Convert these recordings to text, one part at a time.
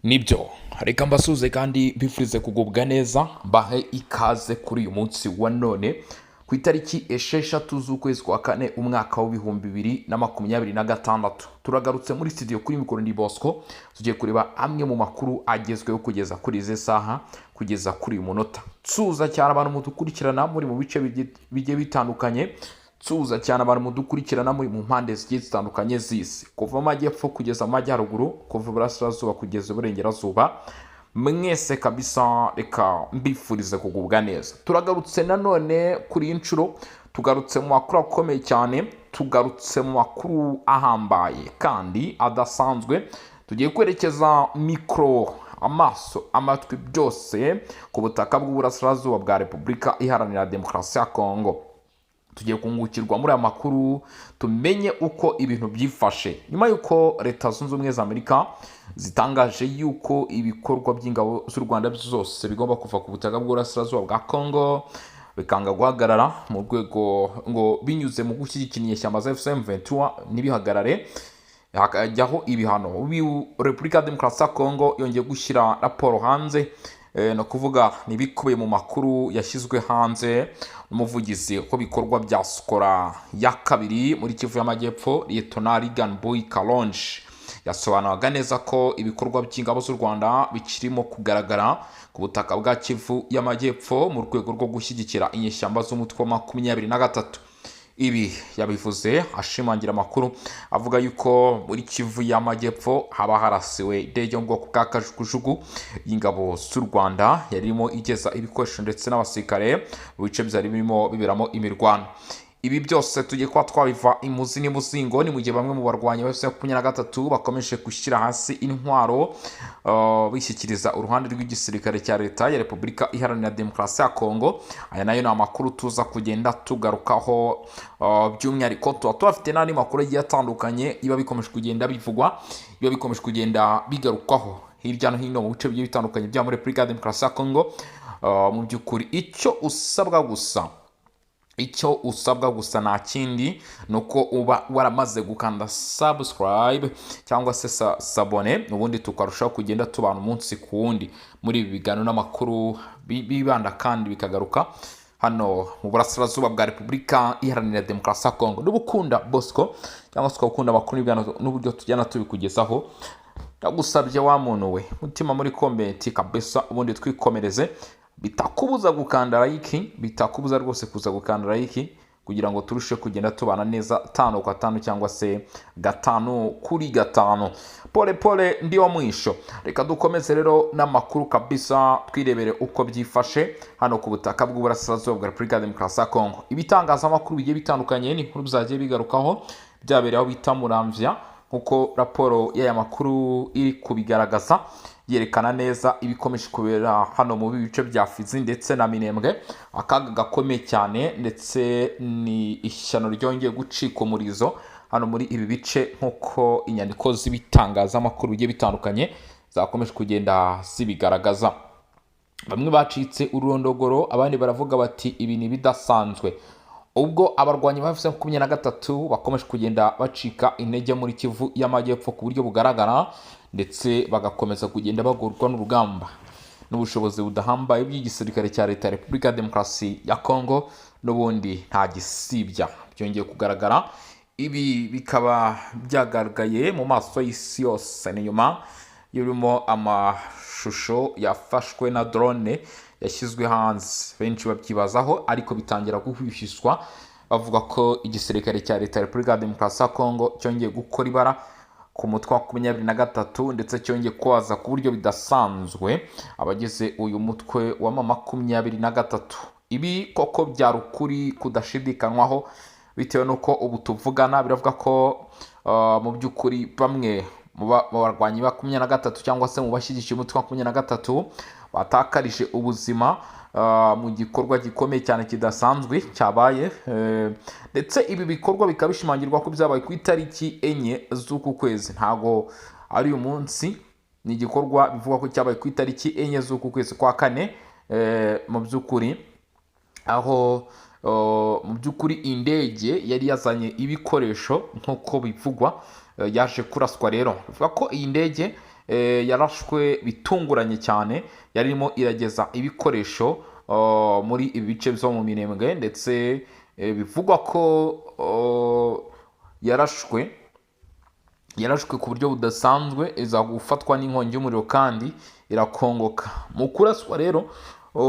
Nibyo, reka mbasuhuze kandi mbifurize kugubwa neza, mbahe ikaze kuri uyu munsi wa none ku itariki 6 z'ukwezi kwa kane, umwaka wa 2026. Turagarutse muri studio, kuri mikoro ni Bosco. Tugiye kureba amwe mu makuru agezweho kugeza kuri izi saha, kugeza kuri uyu munota. Nsuhuza cyane abantu mudukurikirana muri mu bice bigiye bitandukanye, nsuhuza cyane abantu mudukurikirana muri mu mpande zigiye zitandukanye z'isi, kuva mu majyepfo kugeza mu majyaruguru, kuva iburasirazuba kugeza iburengerazuba. Mwese kabisa reka mbifurize kugubwa neza. Turagarutse nanone kuri iyi nshuro, tugarutse mu makuru akomeye cyane, tugarutse mu makuru ahambaye kandi adasanzwe. Tugiye kwerekeza mikoro, amaso, amatwi, byose ku butaka bw'uburasirazuba bwa Repubulika Iharanira Demokarasi ya Kongo. Tugiye kungukirwa muri aya makuru, tumenye uko ibintu byifashe nyuma y'uko Leta Zunze Ubumwe za Amerika zitangaje yuko ibikorwa by'ingabo z'u Rwanda zose bigomba kuva ku butaka bw'uburasirazuba bwa Kongo, bikanga guhagarara mu rwego ngo binyuze mu gushyigikira inyeshyamba za AFC M23 ntibihagarare, hakajyaho ibihano. Repubulika ya Demokarasi ya Kongo yongeye gushyira raporo hanze, ni ukuvuga n'ibikubiye mu makuru yashyizwe hanze n'umuvugizi w'ibikorwa bya Sokola ya kabiri muri Kivu y'Amajyepfo, Liyetona Reagan Boy Kalonji. Yasobanuraga neza ko ibikorwa by'ingabo z'u Rwanda bikirimo kugaragara ku butaka bwa Kivu y'Amajyepfo mu rwego rwo gushyigikira inyeshyamba z'umutwe wa 23. Ibi yabivuze ashimangira amakuru avuga yuko muri Kivu y'Amajyepfo haba harasiwe indege yo mu bwoko bwa kajugujugu y'ingabo z'u Rwanda yarimo igeza ibikoresho ndetse n'abasirikare mu bice byari birimo biberamo imirwano. Ibi byose tugiye kuba twabiva imuzi n'imuzingo. Ni mu gihe bamwe mu barwanyi ba 23 bakomeje gushyira hasi intwaro, bishyikiriza uruhande rw'igisirikare cya Leta ya Repubulika Iharanira Demokarasi ya Kongo. Aya nayo ni amakuru tuza kugenda tugarukaho, by'umwihariko tuba tubafite n'andi makuru agiye atandukanye biba bikomeje kugenda bivugwa, biba bikomeje kugenda bigarukwaho hirya no hino mu bice bigiye bitandukanye bya muri Repubulika ya Demokarasi ya Kongo. Mu by'ukuri icyo usabwa gusa nta kindi, ni uko uba waramaze gukanda subscribe cyangwa se s'abonner, ubundi tukarushaho kugenda tubana umunsi ku wundi muri ibi biganiro n'amakuru bibanda kandi bikagaruka hano mu burasirazuba bwa Repubulika Iharanira Demokarasi ya Kongo. Niba ukunda Bosco cyangwa se ukaba ukunda amakuru n'ibiganiro n'uburyo tugenda tubikugezaho, ndagusabye wa muntu we, mutima muri comment kabisa, ubundi twikomereze. Bitakubuza gukanda like, bitakubuza rwose kuza gukanda like kugira ngo turushe kugenda tubana neza tano kwa tano cyangwa se gatanu kuri gatanu. Pole pole ndio mwisho. Reka dukomeze rero n'amakuru kabisa, twirebere uko byifashe hano ku butaka bw'uburasirazuba bwa Repubulika ya Demokarasi ya Kongo. Ibitangazamakuru bigiye bitandukanye ni inkuru byagiye bigarukaho byabereye aho bita Muramvya, nk'uko raporo y'aya makuru iri kubigaragaza, yerekana neza ibikomeje kubera hano mu bice bya Fizi ndetse na Minembwe. Akaga gakomeye cyane ndetse ni ishyano ryongeye gucika umurizo hano muri ibi bice, nk'uko inyandiko z'ibitangazamakuru bigiye bitandukanye zakomeje kugenda zibigaragaza. Bamwe bacitse ururondogoro, abandi baravuga bati ibi ni ibidasanzwe. Ubwo abarwanyi ba AFC 23 bakomeje kugenda bacika intege muri Kivu y'Amajyepfo ku buryo bugaragara, ndetse bagakomeza kugenda bagorwa n'urugamba n'ubushobozi budahambaye by'igisirikare cya Leta ya Repubulika ya Demokarasi ya Kongo, n'ubundi nta gisibya byongeye kugaragara. Ibi bikaba byagaragaye mu maso y'isi yose, ni nyuma y'urimo amashusho yafashwe na drone yashyizwe hanze. Benshi babyibazaho, ariko bitangira guhwishiswa bavuga ko igisirikare cya Leta ya Repubulika ya Demokarasi ya Kongo cyongeye gukora ibara ku mutwe wa 23, ndetse cyongeye kubaza ku buryo bidasanzwe abagize uyu mutwe wa 23. Ibi koko byari ukuri kudashidikanywaho, bitewe n'uko ubu tuvugana biravuga ko mu by'ukuri bamwe mu barwanyi 23 cyangwa se mu bashyigikiye umutwe wa 23 batakarije ubuzima mu gikorwa gikomeye cyane kidasanzwe cyabaye, ndetse ibi bikorwa bikaba bishimangirwa ko byabaye ku itariki 4 z'uku kwezi. Ntago ari uyu munsi, ni igikorwa bivugwa ko cyabaye ku itariki 4 z'uku kwezi kwa kane. Mu by'ukuri aho mu by'ukuri indege yari yazanye ibikoresho, nk'uko bivugwa, yaje kuraswa. Rero bivuga ko iyi ndege yarashwe bitunguranye cyane, yarimo irageza ibikoresho muri ibi bice byo mu Minembwe, ndetse bivugwa ko yarashwe ku buryo budasanzwe, iza gufatwa n'inkongi y'umuriro kandi irakongoka. Mu kuraswa rero,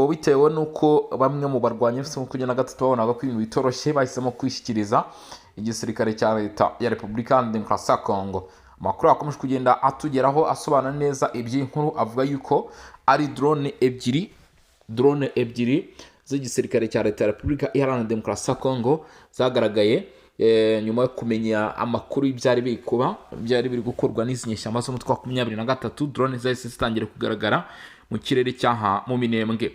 bitewe n'uko bamwe mu barwanyi M23 babonaga ko ibintu bitoroshye, bahisemo kwishyikiriza igisirikare cya Leta ya Repubulika Iharanira Demokarasi ya Kongo. Amakuru akomeje kugenda atugeraho asobanura neza iby'inkuru avuga yuko ari drone ebyiri z'igisirikare cya Leta ya Repubulika Iharanira Demokarasi ya Kongo zagaragaye nyuma yo kumenya amakuru y'ibyari biri kuba, byari biri gukorwa n'izi nyeshyamba z'umutwe wa 23. Drone zahise zitangira kugaragara mu kirere cyaha mu Minembwe.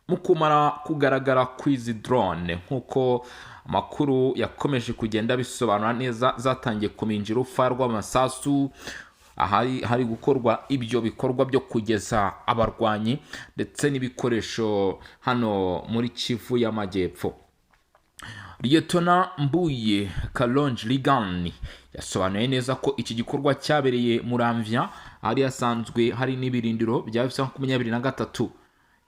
Mu kumara kugaragara kw'izi drone, nk'uko amakuru yakomeje kugenda bisobanura neza, zatangiye kuminjira urufaya rw'amasasu ahari hari gukorwa ibyo bikorwa byo kugeza abarwanyi ndetse n'ibikoresho hano muri Kivu y'Amajyepfo. Liyetona Mbuye Kalonji Rigani yasobanuye neza ko iki gikorwa cyabereye Muramvya, ahari hasanzwe hari n'ibirindiro bya M23.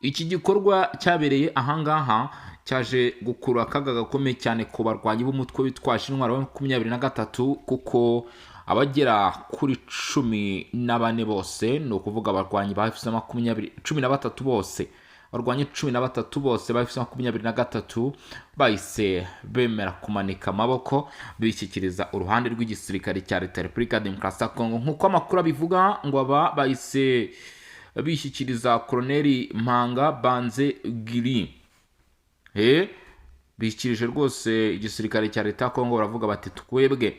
Iki gikorwa cyabereye ahangaha cyaje gukurura akaga gakomeye cyane ku barwanyi b'umutwe witwaje intwaro wa 23, kuko abagera kuri 14 bose, ni ukuvuga abarwanyi ba 20, 13 bose, abarwanyi 13 bose ba 23 bahise bemera kumanika amaboko, bishyikiriza uruhande rw'igisirikare cya Leta ya Repubulika ya Demokarasi ya Kongo. Nk'uko amakuru abivuga, ngo aba bahise bishyikiriza Koroneli Mpanga Banze Giri. Bishyikirije rwose igisirikare cya Leta ya Kongo, baravuga bati: "Twebwe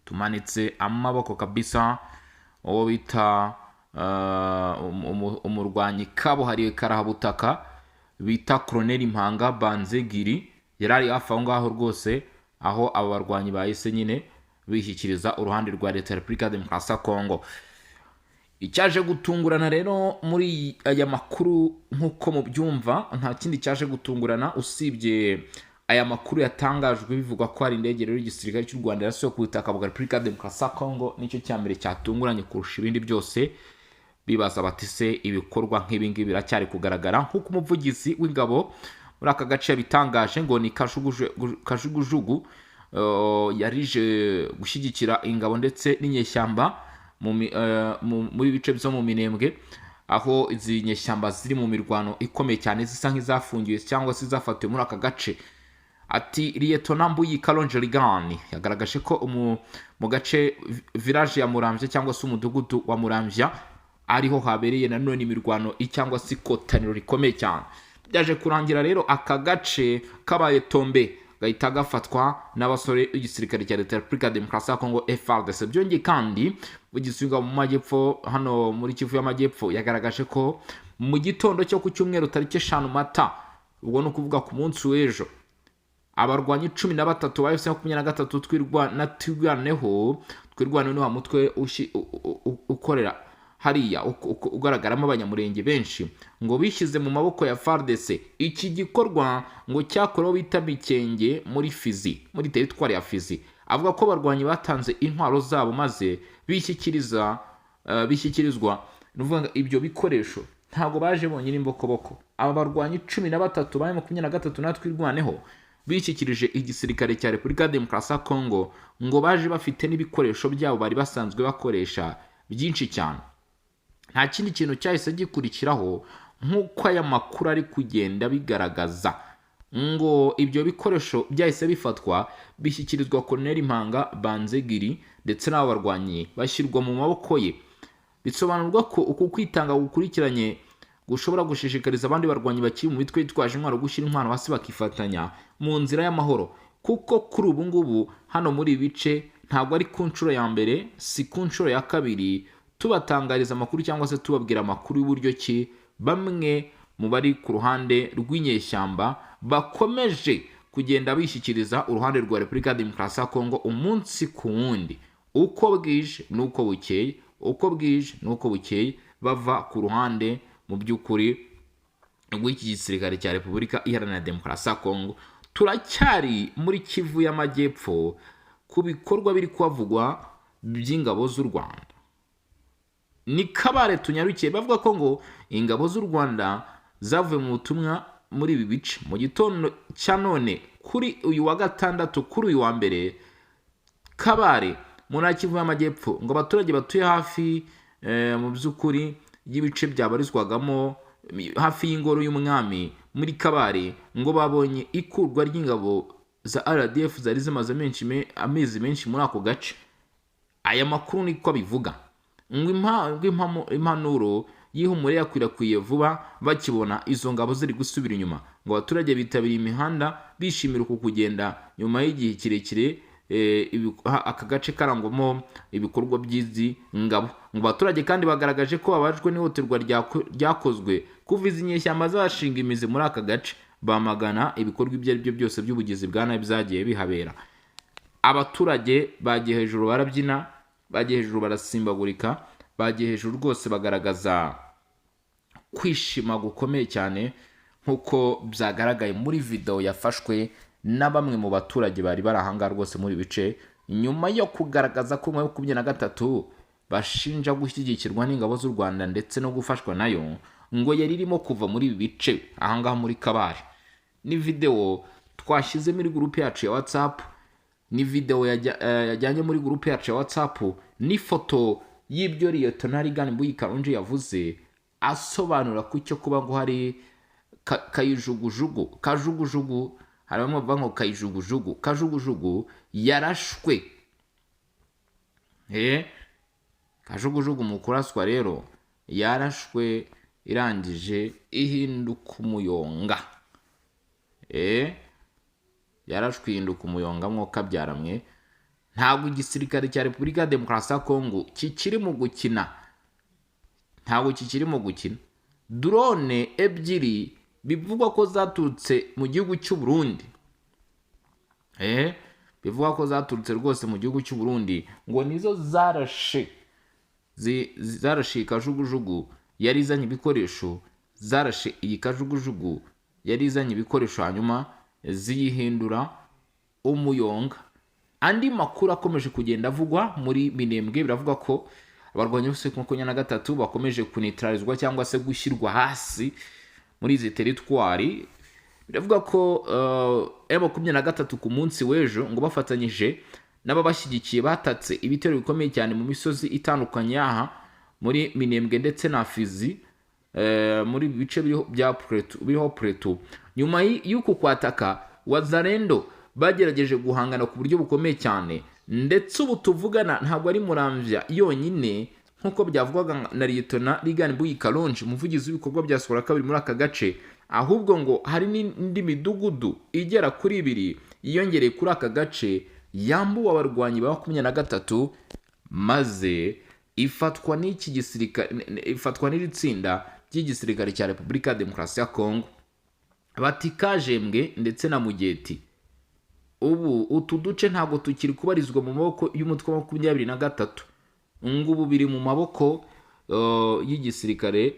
tumanitse amaboko kabisa." Uwo bita umurwanyi kabuhariwe karahabutaka bita Koroneli Mpanga Banzegiri yari ari hafi aho ngaho rwose, aho abo barwanyi bahise nyine bishyikiriza uruhande rwa Leta ya Repubulika ya Demokarasi ya Kongo. Icyaje gutungurana rero muri aya makuru, nk'uko mubyumva, nta kindi cyaje gutungurana usibye aya makuru yatangajwe bivugwa ko hari indege rero y'igisirikare cy'u Rwanda yarasiwe ku butaka bwa Repubulika ya Demokarasi ya Kongo. Nicyo cya mbere cyatunguranye kurusha ibindi byose. Bibaza bati: "Se ibikorwa nk'ibi ngibi biracyari kugaragara?" Nk'uko umuvugizi w'ingabo muri aka gace yabitangaje, ngo ni kajugujugu yarije gushyigikira ingabo ndetse n'inyeshyamba muri bice byo mu Minembwe, aho izi nyeshyamba ziri mu mirwano ikomeye cyane, zisa nk'izafungiwe cyangwa se zafatiwe muri aka gace. Ati Liyetona Mbuyi Kalonje Rigani yagaragaje ko mu gace village ya Muramvya cyangwa se umudugudu wa Muramvya ariho habereye nanone imirwano cyangwa se ikotaniro rikomeye cyane. Byaje kurangira rero aka gace kabaye tombe, gahita gafatwa n'abasore b'igisirikare cya Leta ya Repubulika ya Demokarasi ya Kongo, FARDC. Byongeye kandi, umuvugizi w'ingabo mu majyepfo hano muri Kivu y'Amajyepfo yagaragaje ko mu gitondo cyo ku cyumweru tariki 5 Mata, ubwo ni ukuvuga ku munsi w'ejo, abarwanyi 13 ba FC 23 Twirwaneho, Twirwaneho ni wa mutwe ukorera hariya, ugaragaramo Abanyamurenge benshi, ngo bishyize mu maboko ya FARDC. Iki gikorwa ngo cyakorewe bita Mikenge muri Fizi, muri teritwari ya Fizi. Avuga ko abarwanyi batanze intwaro zabo maze bishyikiriza bishyikirizwa, ni ukuvuga ngo ibyo bikoresho ntabwo baje bonyine imbokoboko. Aba barwanyi 13 ba 23 na Twirwaneho bishyikirije igisirikare cya Repubulika ya Demokarasi ya Kongo, ngo baje bafite n'ibikoresho byabo bari basanzwe bakoresha byinshi cyane. Nta kindi kintu cyahise gikurikiraho, nk'uko aya makuru ari kugenda bigaragaza, ngo ibyo bikoresho byahise bifatwa bishyikirizwa Koloneli Mpanga Banzegiri, ndetse n'abo barwanyi bashyirwa mu maboko ye. Bisobanurwa ko uku kwitanga gukurikiranye gushobora gushishikariza abandi barwanyi bakiri mu mitwe yitwaje intwaro gushyira intwaro hasi, bakifatanya mu nzira y'amahoro, kuko kuri ubu ngubu hano muri ibi bice ntabwo ari ku nshuro ya mbere, si ku nshuro ya kabiri tubatangariza amakuru cyangwa se tubabwira amakuru y'uburyo ki bamwe mu bari ku ruhande rw'inyeshyamba bakomeje kugenda bishyikiriza uruhande rwa Repubulika ya Demokarasi ya Kongo umunsi ku wundi, uko bwije n'uko bukeye, uko bwije n'uko bukeye, bava ku ruhande mu by'ukuri rw'iki gisirikare cya Repubulika Iharanira Demokarasi ya Kongo. Turacyari muri Kivu y'Amajyepfo ku bikorwa biri kuhavugwa by'ingabo z'u Rwanda. Ni Kabare tunyarukiye. Bavuga ko ngo ingabo z'u Rwanda zavuye mu butumwa muri ibi bice mu gitondo cya none kuri uyu wa gatandatu, kuri uyu wa mbere. Kabare mu ntara Kivu y'Amajyepfo, ngo abaturage batuye hafi mu by'ukuri y'ibice byabarizwagamo hafi y'ingoro y'umwami muri Kabare, ngo babonye ikurwa ry'ingabo za RDF zari zimaze amezi menshi muri ako gace. Aya makuru niko abivuga. Ngo impanuro y'ihumure yakwirakwiye vuba bakibona izo ngabo ziri gusubira inyuma. Ngo abaturage bitabiriye imihanda bishimira uku kugenda nyuma y'igihe kirekire aka gace karangwamo ibikorwa by'izi ngabo. Ngo abaturage kandi bagaragaje ko babajwe n'ihohoterwa ryakozwe kuva izi nyeshyamba zashinga imizi muri aka gace, bamagana ibikorwa ibyo ari byo byose by'ubugizi bwa nabi byagiye bihabera. Abaturage bagiye hejuru barabyina, bagiye hejuru barasimbagurika, bagiye hejuru rwose bagaragaza kwishima gukomeye cyane, nk'uko byagaragaye muri video yafashwe na bamwe mu baturage bari bari ahangaha rwose muri bice, nyuma yo kugaragaza ko 23 bashinja gushyigikirwa n'ingabo z'u Rwanda ndetse no gufashwa nayo, ngo yari irimo kuva muri ibi bice ahangaha muri Kabare. Ni video twashyize muri groupe yacu ya WhatsApp, ni video yajyanye muri groupe yacu ya WhatsApp, n'ifoto y'ibyo Lieutenant Reagan Mbuyi Kalonji yavuze asobanura ku cyo kuba ngo hari kayijugujugu, kajugujugu, hari bamwe bavuga ngo kayijugujugu, kajugujugu yarashwe. Kajugujugu mu kuraswa rero yarashwe irangije ihinduka umuyonga. Yarashwe ihinduka umuyonga mwoka byaramwe. Ntabwo igisirikare cya Repubulika ya Demokarasi ya Kongo kikiri mu gukina, ntabwo kikiri mu gukina. Drone ebyiri bivugwa ko zaturutse mu gihugu cy'u Burundi, bivugwa ko zaturutse rwose mu gihugu cy'u Burundi, ngo nizo zarashe zarashe iyi kajugujugu yari izanye ibikoresho, zarashe iyi kajugujugu yari izanye ibikoresho, hanyuma ziyihindura umuyonga. Andi makuru akomeje kugenda avugwa muri Minembwe, biravuga ko abarwanyi bose 23 bakomeje kunitralizwa cyangwa se gushyirwa hasi muri izi teritwari. Biravuga ko M23 ku munsi w'ejo ngo bafatanyije n'ababashyigikiye batatse ibitero bikomeye cyane mu misozi itandukanye aha muri Minembwe ndetse na Fizi, muri bice bya Plateau, biriho Plateau. Nyuma y'uku kwataka, Wazalendo bagerageje guhangana ku buryo bukomeye cyane, ndetse ubu tuvugana ntabwo ari Muramvya yonyine nk'uko byavugwaga na Lieutenant Reagan Mbuyi Kalonji, umuvugizi w'ibikorwa bya Sora kabiri muri aka gace, ahubwo ngo hari n'indi midugudu igera kuri 2 yiyongereye kuri aka gace yambuwe abarwanyi ba 23, maze ifatwa n'iki gisirikare, ifatwa n'iri tsinda ry'igisirikare cya Repubulika ya Demokarasi ya Kongo. Bati Kajembwe ndetse na Mugeti, ubu utu duce ntabwo tukiri kubarizwa mu maboko y'umutwe wa 23, ngo ubu biri mu maboko y'igisirikare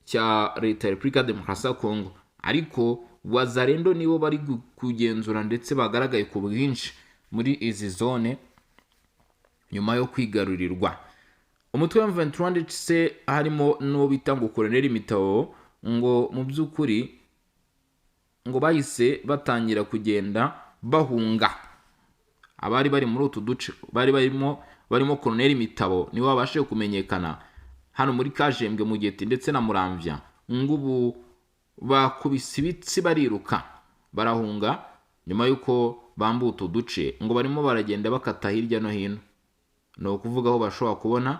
cya Leta ya Repubulika ya Demokarasi ya Kongo, ariko Wazalendo nibo bari kugenzura ndetse bagaragaye ku bwinshi muri izi zone nyuma yo kwigarurirwa umutwe wa M23, ndetse harimo n'uwo bita ngo Colonel Mitabo, ngo mu by'ukuri ngo bahise batangira kugenda bahunga. Abari bari muri utu duce bari barimo Colonel Mitabo niwe wabashije kumenyekana hano muri Kajembwe, Mugeti ndetse na Muramvya, ngo ubu bakubise ibitsi bariruka barahunga nyuma y'uko bambuye utu duce, ngo barimo baragenda bakata hirya no hino, ni ukuvuga aho bashobora kubona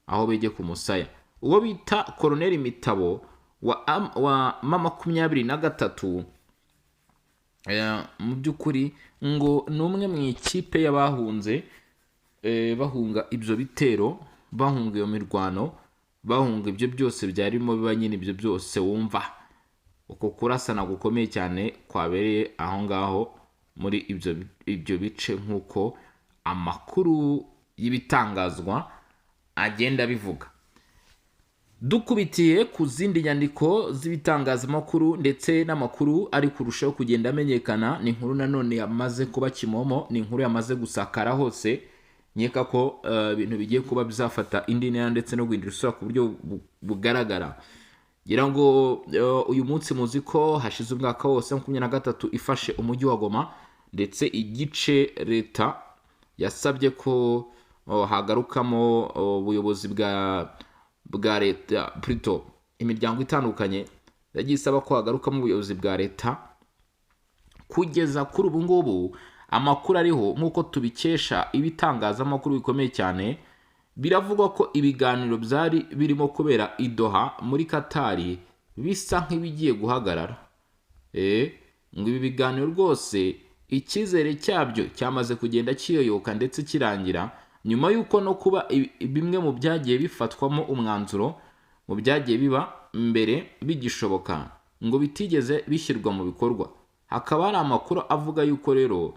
aho bege ku musaya. Uwo bita Colonel Mitabo wa M23, mu by'ukuri ngo ni umwe mu ikipe y'abahunze, bahunga ibyo bitero, bahunga iyo mirwano, bahunga ibyo byose byarimo biba nyine, ibyo byose wumva uko kurasana gukomeye cyane kwabereye aho ngaho muri ibyo bice, nk'uko amakuru y'ibitangazwa agenda abivuga. Dukubitiye ku zindi nyandiko z'ibitangazamakuru ndetse n'amakuru ari kurushaho kugenda amenyekana, ni inkuru nanone yamaze kuba kimomo, ni inkuru yamaze gusakara hose. Nkeka ko ibintu bigiye kuba bizafata indi ntera ndetse no guhindura isura ku buryo bugaragara. Ngira ngo uyu munsi muzi ko hashize umwaka wose 23 ifashe umujyi wa Goma, ndetse igice leta yasabye ko hagarukamo ubuyobozi bwa leta, plutôt imiryango itandukanye yagiye isaba ko hagarukamo ubuyobozi bwa leta. Kugeza kuri ubu ngubu, amakuru ariho nk'uko tubikesha ibitangazamakuru bikomeye cyane, biravugwa ko ibiganiro byari birimo kubera i Doha muri Katari bisa nk'ibigiye guhagarara. Ngo ibi biganiro rwose icyizere cyabyo cyamaze kugenda kiyoyoka ndetse kirangira, nyuma y'uko no kuba bimwe mu byagiye bifatwamo umwanzuro mu byagiye biba mbere bigishoboka ngo bitigeze bishyirwa mu bikorwa. Hakaba hari amakuru avuga yuko rero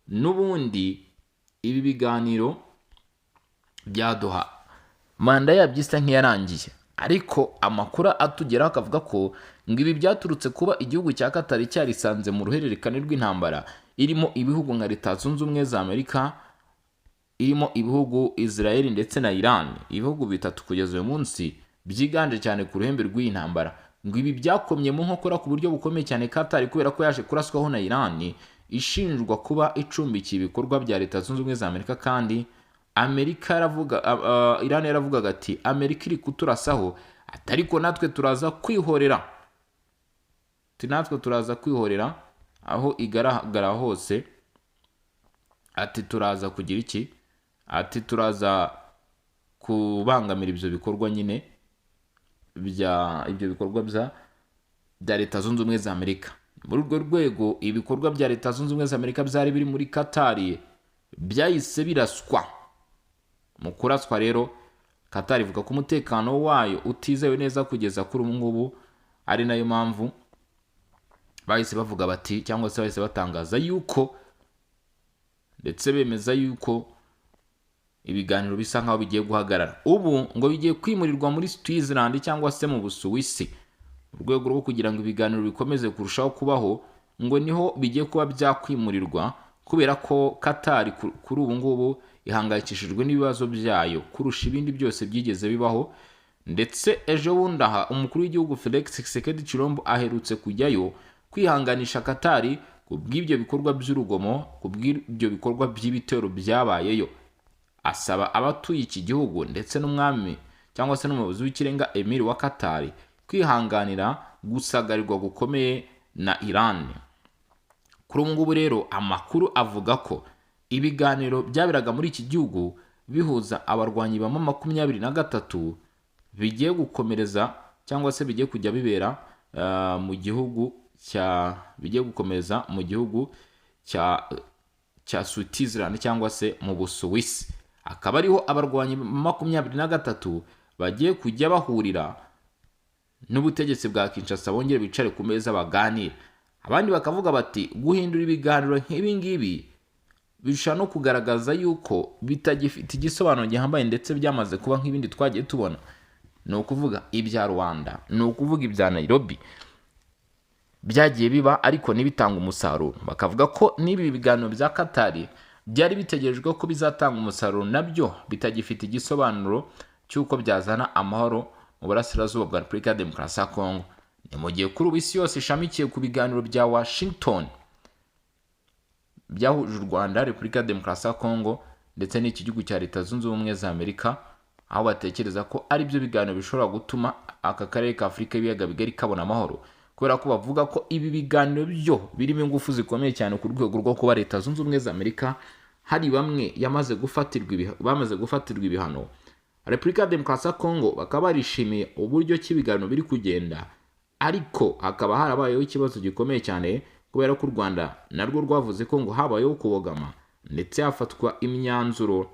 n'ubundi ibi biganiro bya Doha manda yabyo isa nk'iyarangiye, ariko amakuru atugeraho akavuga ko ngo ibi byaturutse kuba igihugu cya Katari cyarisanze mu ruhererekane rw'intambara irimo ibihugu nka Leta Zunze Ubumwe za Amerika, irimo ibihugu Israel ndetse na Iran, ibihugu bitatu kugeza uyu munsi byiganje cyane ku ruhembe rw'iyi ntambara. Ngo ibi byakomye mu nkokora ku buryo bukomeye cyane Katari, kubera ko yaje kuraswaho na Iran ishinjwa kuba icumbikiye ibikorwa bya Leta Zunze Ubumwe za Amerika, kandi Amerika yaravuga, Iran yaravugaga ati: "Amerika iri kuturasaho," ati: "ariko natwe turaza kwihorera," ati: "natwe turaza kwihorera aho igaragara hose," ati: "turaza kugira iki?" Ati: "turaza kubangamira ibyo bikorwa nyine bya ibyo bikorwa bya Leta Zunze Ubumwe za Amerika." Muri urwo rwego, ibikorwa bya Leta Zunze Ubumwe za Amerika byari biri muri Katari byahise biraswa. Mu kuraswa rero, Katari ivuga ko umutekano wayo utizewe neza kugeza kuri ubu ngubu, ari nayo mpamvu bahise bavuga bati, cyangwa se bahise batangaza yuko, ndetse bemeza yuko ibiganiro bisa nkaho bigiye guhagarara. Ubu ngo bigiye kwimurirwa muri Switzerland cyangwa se mu Busuwisi, mu rwego rwo kugira ngo ibiganiro bikomeze kurushaho kubaho. Ngo niho bigiye kuba byakwimurirwa, kubera ko Katari kuri ubu ngubu ihangayikishijwe n'ibibazo byayo kurusha ibindi byose byigeze bibaho. Ndetse ejo bundi aha umukuru w'igihugu Felix Tshisekedi Tshilombo aherutse kujyayo kwihanganisha Katari ku bw'ibyo bikorwa by'urugomo, ku bw'ibyo bikorwa by'ibitero byabayeyo, asaba abatuye iki gihugu ndetse n'umwami cyangwa se n'umuyobozi w'ikirenga Emir wa Katari kwihanganira gusagarirwa gukomeye na Iran. Kuri ubu ngubu rero, amakuru avuga ko ibiganiro byaberaga muri iki gihugu bihuza abarwanyi ba 23 bigiye gukomereza, cyangwa se bigiye kujya bibera mu gihugu cya, bigiye gukomeza mu gihugu cya Switzerland cyangwa se mu Busuwisi, akaba ariho abarwanyi 23 bagiye kujya bahurira n'ubutegetsi bwa Kinshasa, bongere bicare ku meza baganire. Abandi bakavuga bati: "Guhindura ibiganiro nk'ibi ngibi bishobora no kugaragaza yuko bitagifite igisobanuro gihambaye, ndetse byamaze kuba nk'ibindi twagiye tubona," ni ukuvuga ibya Rwanda, ni ukuvuga ibya Nairobi byagiye biba ariko ntibitanga umusaruro. Bakavuga ko n'ibi biganiro bya Katari byari bitegerejwe ko bizatanga umusaruro, nabyo bitagifite igisobanuro cy'uko byazana amahoro mu burasirazuba bwa Repubulika ya Demokarasi ya Kongo. Ni mu gihe kuri ubu isi yose ishamikiye ku biganiro bya Washington byahuje u Rwanda, Repubulika ya Demokarasi ya Kongo ndetse n'iki gihugu cya Leta Zunze Ubumwe za Amerika, aho batekereza ko ari byo biganiro bishobora gutuma aka karere ka Afurika y'ibiyaga bigari kabona amahoro, kubera ko bavuga ko ibi biganiro byo birimo ingufu zikomeye cyane ku rwego rwo kuba Leta Zunze Ubumwe za Amerika hari bamwe yamaze gufatirwa bamaze gufatirwa ibihano. Repubulika ya Demokarasi ya Kongo bakaba barishimiye uburyo ki ibiganiro biri kugenda, ariko hakaba harabayeho ikibazo gikomeye cyane, kubera ko u Rwanda narwo rwavuze ko ngo habayeho kubogama, ndetse hafatwa imyanzuro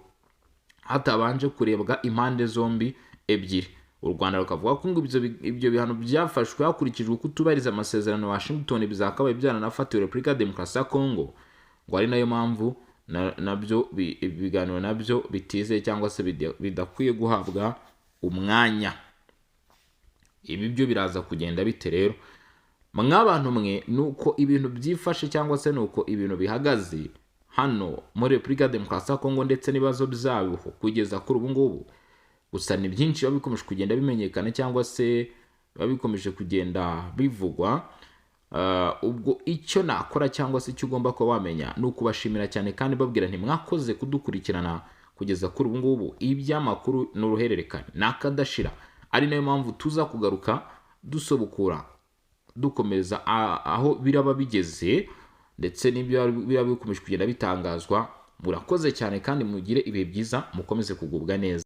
hatabanje kurebwa impande zombi ebyiri. U Rwanda rukavuga ko ngo ibyo bihano byafashwe hakurikijwe kutubahiriza amasezerano ya Washington, bizakabaye byaranafatiwe Repubulika ya Demokarasi ya Kongo, ngo ari nayo mpamvu nabyo ibiganiro nabyo bitizeye cyangwa se bidakwiye guhabwa umwanya. Ibi byo biraza kugenda bite rero, mw'abantu mwe? Ni uko ibintu byifashe cyangwa se ni uko ibintu bihagaze. hano muri Repubulika ya Demokarasi ya Kongo ndetse n'ibibazo byabo kugeza kuri ubu ngubu. Gusa ni byinshi biba bikomeje kugenda bimenyekana cyangwa se biba bikomeje kugenda bivugwa. Ubwo icyo nakora cyangwa se icyo ugomba kuba wamenya ni ukubashimira cyane kandi babwira nti mwakoze kudukurikirana kugeza kuri ubu ngubu. Iby'amakuru ni uruhererekane, ni akadashira, ari nayo mpamvu tuza kugaruka dusobukura dukomeza aho biraba bigeze ndetse n'ibyo biraba bikomeje kugenda bitangazwa. Murakoze cyane kandi mugire ibihe byiza, mukomeze kugubwa neza.